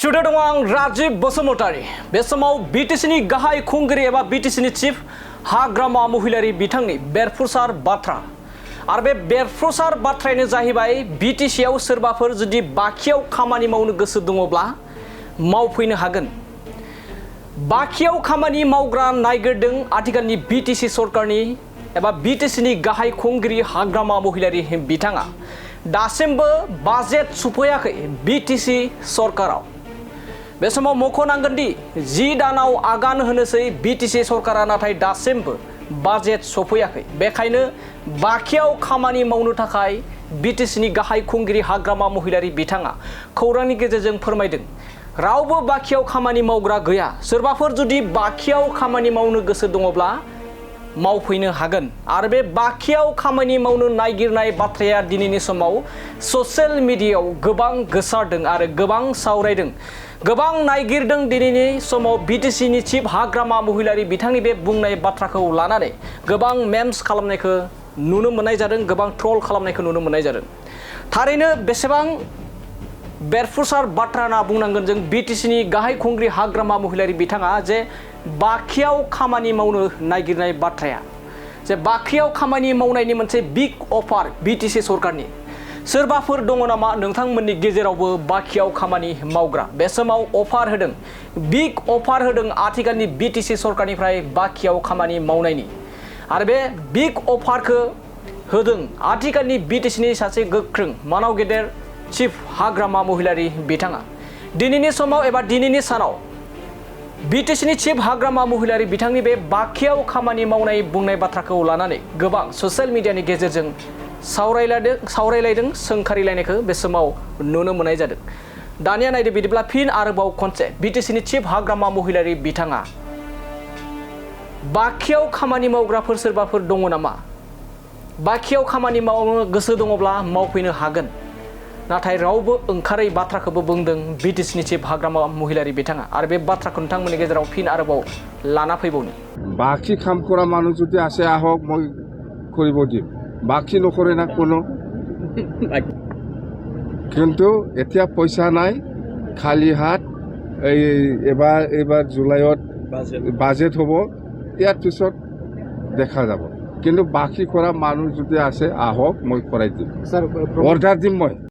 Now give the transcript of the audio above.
Studio दङ आं राजीव बसुमतारी बे समाव बिटिसिनि गाहाय खुंगिरि एबा बिटिसिनि चिफ हाग्रामा महिलारि बिथांनि बेरफुसार बाथ्रा आरो बे बेरफुसार बाथ्रायानो जाहैबाय बिटिसिआव सोरबाफोर जुदि बाखियाव खामानि मावनो गोसो दङब्ला मावफैनो हागोन। बाखियाव खामानि मावग्रा नायगिरदों आथिखालनि बिटिसि सरकारनि एबा बिटिसिनि गाहाय खुंगिरि हाग्रामा महिलारि बिथाङा दासिमबो बाजेट सफैयाखै बिटिसि सरकाराव। बे समाव मख'नांगोन दि 10 दानाव आगान होनोसै बिटिसि सरकारा नाथाय दासिमबो बाजेट सफैयाखै। बेखायनो बाखियाव खामानि मावनो थाखाय बिटिसिनि गाहाय खुंगिरि हाग्रामा महिलारि बिथाङा खौरांनि गेजेरजों फोरमायदों रावबो बाखियाव खामानि मावग्रा गैया। सोरबाफोर जुदि बाखियाव खामानि मावनो गोसो दङब्ला मावफैनो हागोन। आरो बे बाखियाव खामानि मावनो नागिरनाय बाथ्राया दिनैनि समाव ससियेल मिडियायाव गोबां गोसारदों आरो गोबां सावरायदों, गोबां नायगिरदों। दिनैनि समाव बिटिसिनि चिफ हाग्रामा महिलारि बिथांनि बे बुंनाय बाथ्राखौ लानानै गोबां मेम्स खालामनायखौ नुनो मोननाय जादों, गोबां ट्रल खालामनायखौ नुनो मोननाय जादों। थारैनो बेसेबां बेरफुसार बाथ्रा होनना बुंनांगोन जों बिटिसिनि गाहाय खुंगिरि हाग्रामा महिलारि बिथाङा जे बाखियाव खामानि मावनो नागिरनाय बाथ्राया जे बाखियाव खामानि मावनायनि मोनसे बिग अफार बिटिसि सरकारनि सोरबाफोर दङ नामा नोंथांमोननि गेजेरावबो बाखियाव खामानि मावग्रा? बे समाव अफार होदों, बिग अफार होदों आथिखालनि बिटिसि सरकारनिफ्राय बाखियाव खामानि मावनायनि। आरो बे बिग अफारखौ होदों आथिखालनि बिटिसिनि सासे गोख्रों मानाव गेदेर चिफ हाग्रामा महिलारि बिथाङा। दिनैनि समाव एबा दिनैनि सानाव बिटिसिनि चिफ हाग्रामा महिलारि बिथांनि बे बाखियाव खामानि मावनाय बुंनाय बाथ्राखौ लानानै गोबां ससियेल मिडियानि गेजेरजों सावरायलायदों, सोंखारिलायनायखौ बे समाव नुनो मोननाय जादों। दानिया नायदो बिदिब्ला फिन आरोबाव खनसे बिटिसिनि चिफ हाग्रामा महिलारि बिथाङा बाखियाव खामानि मावग्राफोर सोरबाफोर दङ नामा? बाखियाव खामानि मावनो गोसो दङब्ला मावफैनो हागोन। नाथाय रावबो ओंखारै बाथ्राखौबो बुंदों बिटिसिनि चिफ हाग्रामा महिलारि बिथाङा। आरो बे बाथ्राखौ नोंथांमोननि गेजेराव फिन आरोबाव लाना फैबावनि। বাকি কাম কৰা মানুহ যদি আছে আহক, মই কৰিব দিম। বাকি নকৰে না কোনো। কিন্তু এতিয়া পইচা নাই, খালি হাত। এবাৰ জুলাইত বাজেট হ'ব, ইয়াৰ পিছত দেখা যাব। কিন্তু বাকি কৰা মানুহ যদি আছে আহক, মই কৰাই দিম, অৰ্ডাৰ দিম মই।